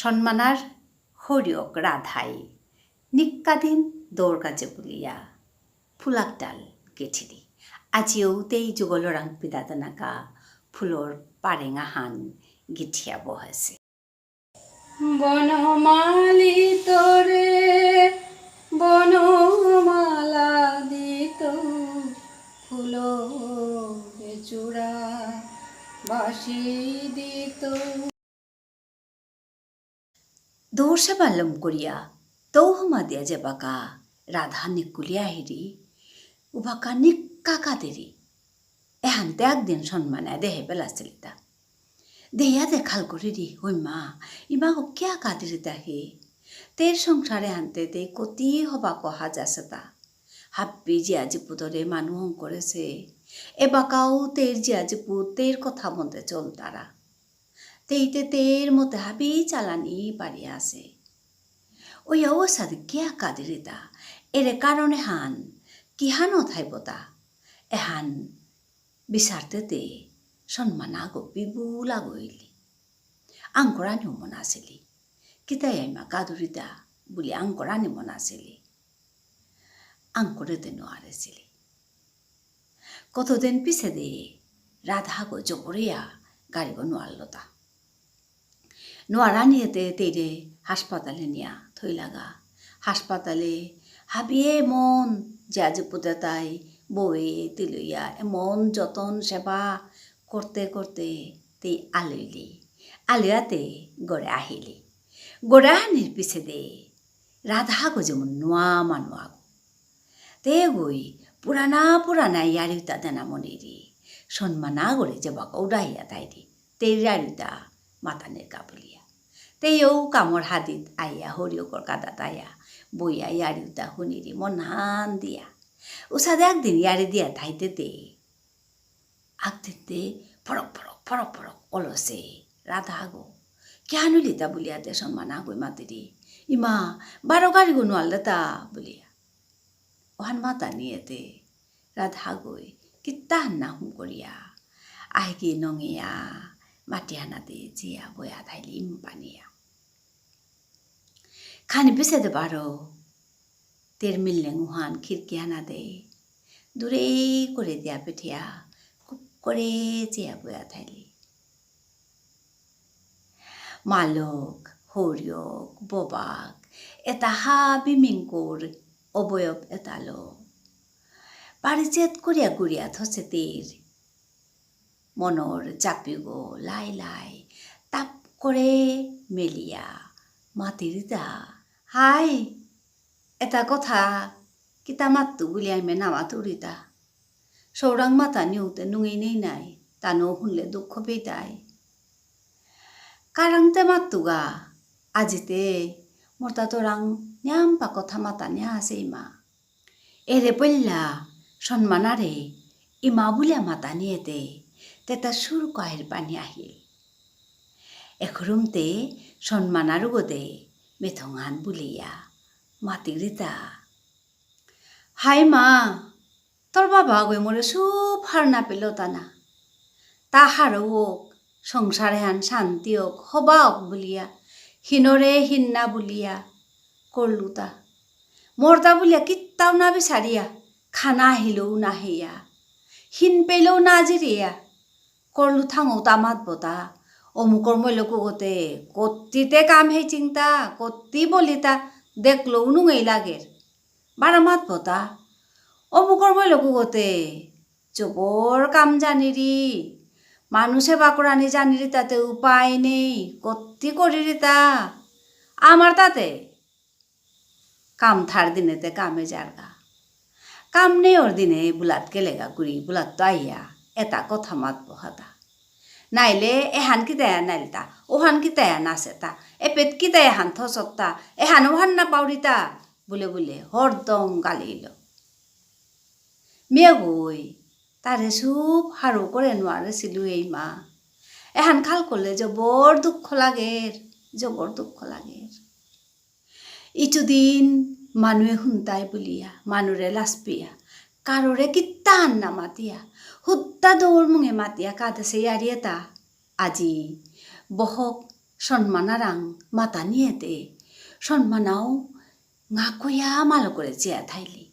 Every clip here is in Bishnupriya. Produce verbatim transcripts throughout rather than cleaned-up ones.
সন্মানার হরিয়ক রাধাই নিক্কাদিন দৌর কাজে বুলিয়া ফুলাকডাল গেঠিরি। আজিও তেই যুগলরাং পিদাদানাকা ফুলর পারেঙাহান গিঠিয়া বহেসে। বনমালী তরে বনমালা দিত, ফুল চূড়া বাসি দিত। দৌর সেবা লম করিয়া তৌ হমা দিয়া যেবাকা রাধা নিকুলিয়া আহিরি, উবাকা নিক্কা কাদেরি। এহানতে একদিন সন্মানায় দেহে বেলাসিলিতা। দেয়া দে খাল করিরি, হইমা, ইমাগো কিয়া কাদেরিতা হে? তের সংসারে হানতে তে কতি হবা কহা যাসেতা। হাব্বি জিয়া জিপুতরে মানু হং করেসে। এবাকাও তের জিয়া জিপু তের কথা মতে চলতারা। তেইতে তের মতে হাবি চালানি পারিয়া আসে। ওই অবস্থাতে কিয়া কাদিরিতা, এরে কারণে হান, কিহানো থাইবতা, এহান বিচারতে তে সন্মানাগো বিবুল আগো ইলি। আঙ্করানিও মনাসিলি। কিতাই আইমা কাদুরিতা বুলি আঙ্করানি মনাসিলি। আঙ্করেতে নোয়ারেসিলি। কতদিন পিছেদে রাধাগো জবরিয়া গারিগো নোয়ারলতা। নোয়ারানিয়েতে তেইরে হাসপাতালে নিয়া থইলাগা। হাসপাতালে হাবিয়ে মন যে আজি পুতেতাই বউয়ে তিলইয়া এমন যতন সেবা করতে করতে তেই আলইলি। আলইয়াতে গরে আহিলি। গরে আনির পিছেদে রাধাগো যেমন নোয়া মানু আগো। তে গই পুরানা পুরানা ইয়ারিউতা দেনা মনিরি। সন্মানাগরে যেবাকা উড়াইয়া তাইরি। তে ইয়ারিউতা মাতানির কা বুলিয়া। তে ইয়ৌ কামর হাদিত আইয়া হরিয়কর কাদাত আইয়া বইয়া ইয়ারিউতা হুনিরি মনহান দিয়া। উসাদে একদিন ইয়ারি দিয়া থাইতে তে। আগদিনতে ফরক ফরক ফরক ফরক অলসে রাধাগো। কিহান ইলিতা বুলিয়া তে সন্মানাগই মাতিরি। ইমা, বারো গারিগো নোয়ারলতা বুলিয়া। ওহান মাতানিয়েতে রাধাগই কিত্তাহান না হুম করিয়া। আহিকি নঙিয়া, মাটিহানাতে জিয়া বয়া থাইলি ইম্পানিয়া। খানি পিছেদে বারো, তের মিললেং উহান খিড়কিহানাদে, দূরে করে দিয়া পেঠিয়া, খুব করে চেয়া বয়া থাইলি। মালক, হরিয়ক, ববাক, এতা হাবি মিংকর অবয়ব এতালো। বাড়ি চেত করিয়া গুড়িয়া থসে তের। মনর চাপিগো লাই লাই তাপ করে মেলিয়া মাতিরিতা। হাই, এতা কথা কিতা মাত্তু বুলিয়া ইমে না মাতুরিতা। সৌরাং মাতানিউতে নুঙেই নেই নাই, তানু হুনলে দুঃখ পেইতাই। কারাংতে মাত্তুগা, আজিতে মোরতা তোরাং নিয়াম্পা কথা মাতানি আসে ইমা। এরে পল্লা সন্মানারে ইমা বুলিয়া মাতানিয়েতে, তেতা সুর কহের পানি আহিল। এখরুমতে সন্মানারুগদে মেথঙান বুলিয়া মাতিরিতা। হাই মা, তোর বাবাগই মোরে সুপ হার না পেল তানা। তা হারৌ ওক, সংসার এহান শান্তি ওক, হবা ওক বুলিয়া, হিনরে হিন না বুলিয়া, করলুতা। মোরতা বুলিয়া কিত্তাও না বিচারিয়া, খানা আহিলেও না হেয়া, হিন পেলেও না জিরিয়া, করলু থাঙো তা মাতবতা। অমুকর মইলকু গতে, কত্তিতে কাম হে চিন্তা, কত্তি বলিতা, দেখলেও নুঙেই লাগের। বারা মাতবতা। অমুকর মইলকু গতে, জবর কাম জানিরি, মানু সেবা করানি জানিরি, তাতে উপায় নেই, কত্তি করিরিতা। আমার তাতে কাম থার দিনেতে কামে যারগা। কাম নেই ওর দিনে বুলাত গেলেগা গুড়ি, বুলাত তো আইয়া, এতা কথা মাতবো হাতা। নাইলে এহান কিতায়া নাইলতা, ওহান কিতায়া নাসেতা, এপেত কিতায়া হান থসত্তা, এহান ওহান না পাউরিতা, বুলে বুলে হরদম গালিল। মিয়াগই, তারে সুপ হারৌ করে নোয়ারেসিলু এই মা। এহান খাল করলে জবর দুঃখ লাগের, জবর দুঃখ লাগের। ইচুদিন মানুয়ে হুনতাই বুলিয়া, মানুরে লাসপিয়া, কারোরে কিত্তান না মাতিয়া, হুদ্দা দৌর মুঙে মাতিয়া কাদেসে ইয়ারিয়েতা। আজি বহক সন্মানারাং মাতানিয়েতে, সন্মানাও ঙাকইয়া মালকরে চেয়া থাইলি।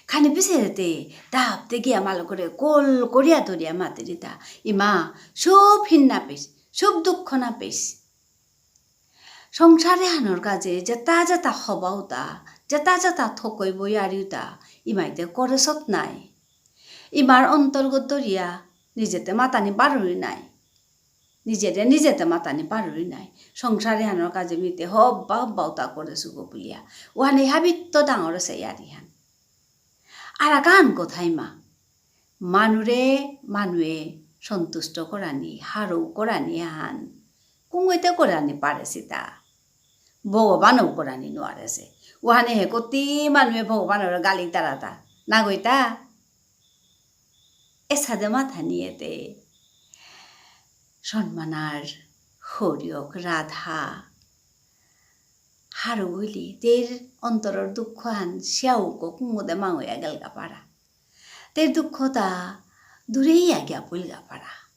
খানি পিছেতে দাবতে গিয়া মালকরে কোল করিয়া ধরিয়া মাতিরিতা, ইমা, সব হিন না পেস, সব দুঃখ না পেস। সংসার এহানর কাজে যেতা যেতা হবাউতা, যেতা যেতা থকই বইয়ারিউতা, ইমাইতে করেসত নাই। ইমার অন্তরগত ধরিয়া নিজেতে মাতানি পারুরি নাই। নিজেরে নিজেতে মাতানি পারুরি নাই। সংসার এহানর কাজে মিতে হব্বা হব্বা উতা করেসুগো বুলিয়া। ওহানে হাবিত্ত ডাঙর অসে ইয়ারিহান। আর আকান কথাই মা। মানুরে মানুয়ে সন্তুষ্ট করানি, হারৌ করানি হান। কুঙগইতে করানি পারেসিতা। ভগবানও করানি নোয়ারেসে। ওহানে হে কতি মানুয়ে ভগবানরে গালি তারাতা। না গইতা? এসাদে মাতানিয়েতে। সন্মানার হরিয়ক রাধা। হারৌ হইলি, তের অন্তরর দুঃখ হান সিয়াউকো কুঙগদে মাঙয়া গেলগা পারা। তের দুঃখতা দূরেই আগিয়া পুলগা পারা।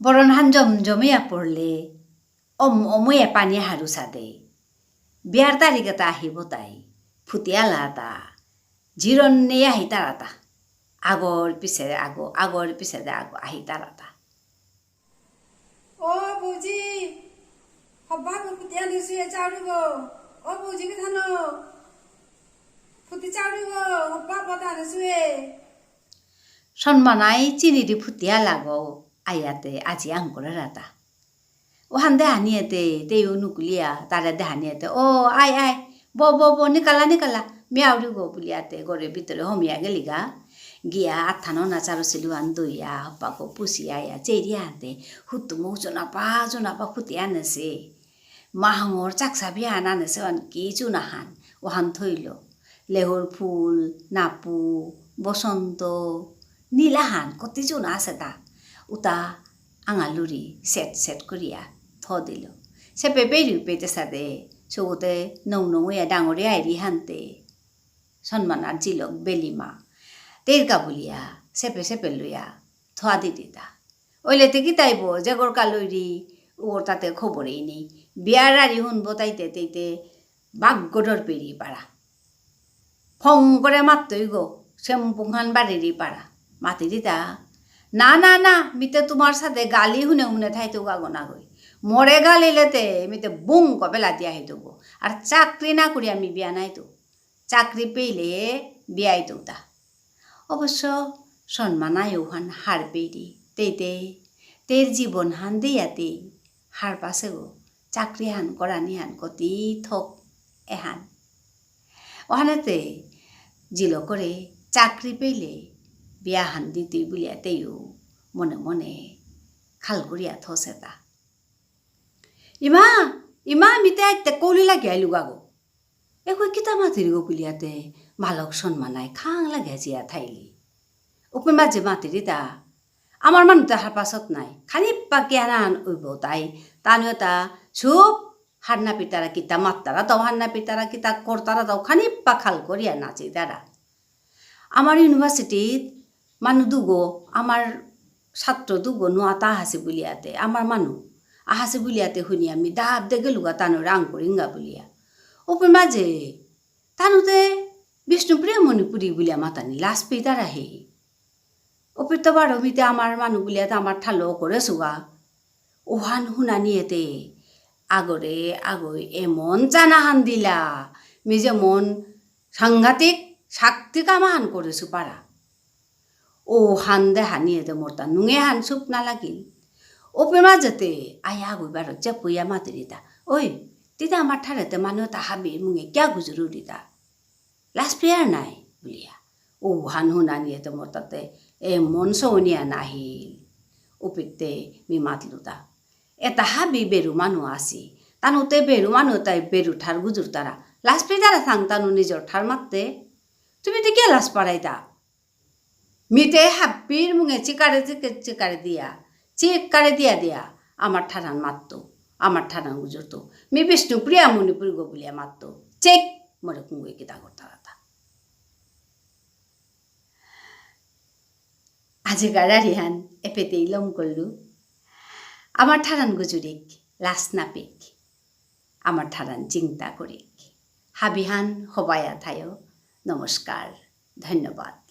বরন হান জমজমিয়া পড়লে, অম অময়ে পানি হারু সাদে। বিয়ার তারিখ এতা আহিব তাই। ফুটিয়ালা তা। জিরন নেই আহি তারাতা। আগর পিছে আগো, আগর পিছে দে আগো আহি তারাতা। ও বৌজি, হব্বা গো ফুটিয়া নিসুয়ে চাউরি গো। ও বৌজি কি ধানো? ফুটি চাউরি গো, হব্বা পদা নিসুয়ে। সন্মানাই চিনিরি ফুটিয়া লাগো, আয়াতে আজি আঙকরে রাতা। ওহান দেহানিয়েতে, তেইও নুকুলিয়া, তারে দেহানিয়েতে, "ও, আয়, আয়, ব, ব, ব, নিকালা, নিকালা, মিয়াউরি গো," বুলিয়াতে, ঘরে ভিতরে হমিয়া গেলিগা। গিয়া আথানো না চারো সিলুয়ান দইয়া, হপাকো পুষিয়া আয়া, চেরিয়া আনতে, হুতুমো জনাপা, জনাপা ফুটি আনেসে। মাহঙর চাকসা বিয়া আনেসে, ওহান কি চুনাহান, ওহান থইল। লেহুর ফুল, নাপু, বসন্ত, নীলাহান, কতি চুনা আসে তা। উতা আঙালুরি সেট সেট করিয়া থ দিল। সেপে বেরি পেতে সাদে, সগুতে নৌ নৌ ইয়া ডাঙরে আইরি হানতে। সন্মানার জিলক বেলিমা। তেরকা বুলিয়া, সেপে সেপে লইয়া, থোয়া দি দিতা। ওইলে তে কিতাইব, যে গরকা লইরি, ওর তাতে খবরেই নেই। বিয়ার আরি হুনবো তাইতে তেইতে, বাগ গডর পেরি পারা। ফং করে মাততই গো, সেম্পুংহান বাড়িরি পারা। মাতি দিতা, "না, না, না, মিতে তোমার সাথে গালি হুনে হুনে থাইতো গা গো না গই। মরে গালি লেতে, মিতে বুং কপেলা দিয়া হইতো গো। আর চাকরি না করি আমি বিয়া নাইতো। চাকরি পেইলে বিয়া হইতো তা।" অবশ্য সন্মানায় ওহান হার পেইরি। তেইতে, তের জীবন হান দেয়াতে, হার পাসে গো, চাকরি হান করানি হান কতি থক এহান। ওহানেতে জিলকরে চাকরি পেইলে বিয়া হান দিতই বুলিয়া তেইও মনে মনে খাল করিয়া থসেতা। "ইমা, ইমা, মিতে আইতে কৌলি লাগি আইলুগা গো।" এগই কিতা মাতিরি গো বুলিয়াতে মালক সন্মানায় খাং লাগিয়া জিয়া থাইলি। উপে মাঝে মাতিরি তা, "আমার মানু তা হারপাসত নাই, খানি পাকি আনান উইব তাই, তানু তা চুপ, হান্না পিতারা কিতা মাত্তারা তাও, হান্না পিতারা কিতা করতারা তাও, খানি পাখাল করিয়া নাচিতারা।" আমার ইউনিভার্সিটিত মানু দুগো, আমার ছাত্র দুগো নুয়াতা আহাসি বুলিয়াতে, আমার মানু আহাসি বুলিয়াতে হুনি আমি দাব দে গেলুগা তানু রাং করিঙ্গা বুলিয়া। উপে মাঝে তানুতে বিষ্ণুপ্রিয়া মণিপুরী বুলিয়া মাতানি লাজ পেইতারা হে। অপিত বারো মিতে আমার মানু বুলিয়াতে আমার ঠারলো করেসুগা। ওহান হুনানিয়েতে আগরে আগই এমন চানাহান দিলা, মি যেমন সাংঘাতিক শক্তি কামাহান করেসু পারা। ওহান দেহানিয়েতে মোরতা নুঙেহান চুপ না লাগিল। অপে মাঝেতে আয়া আগই বারো চেপুয়া মাতিরিতা, "ওই, তিতা আমার ঠারেতে মানু তা হাবি মুঙে কিয়া গুজুরুরিতা? লাজ পিয়ার নাই?" বুলিয়া। ওহান হুনানিয়েতে মোরতাতে এমন সৌনিয়া নাহিল। অপিতে মি মাতলুতা, "এতা হাবি বেরু মানু আসি। তানুতে বেরু মানু তাই বেরু ঠার গুজুরতারা। লাজ পিতারা থাং তানু নিজর ঠার মাততে। তুমি তে কিয়া লাজ পারাইতা?" মিতে হাব্বির মুঙে চিকারে চিকে-, চিকারে দিয়া, চিকারে দিয়া দিয়া, আমার ঠারহান মাততো, আমার ঠারহান গুজুরতো। মি বিষ্ণুপ্রিয়া মণিপুরী গো বুলিয়া মাততো। চেক মরে কুঙ্গুই কিতা করতারাতা। আজিকার আরিহান এপেতেই লম করলু। আমার ঠারহান গুজুরিক। লাস না পিক, আমার ঠারান চিন্তা করিক। হাবিহান হবায়া থায়ো। নমস্কার। ধন্যবাদ।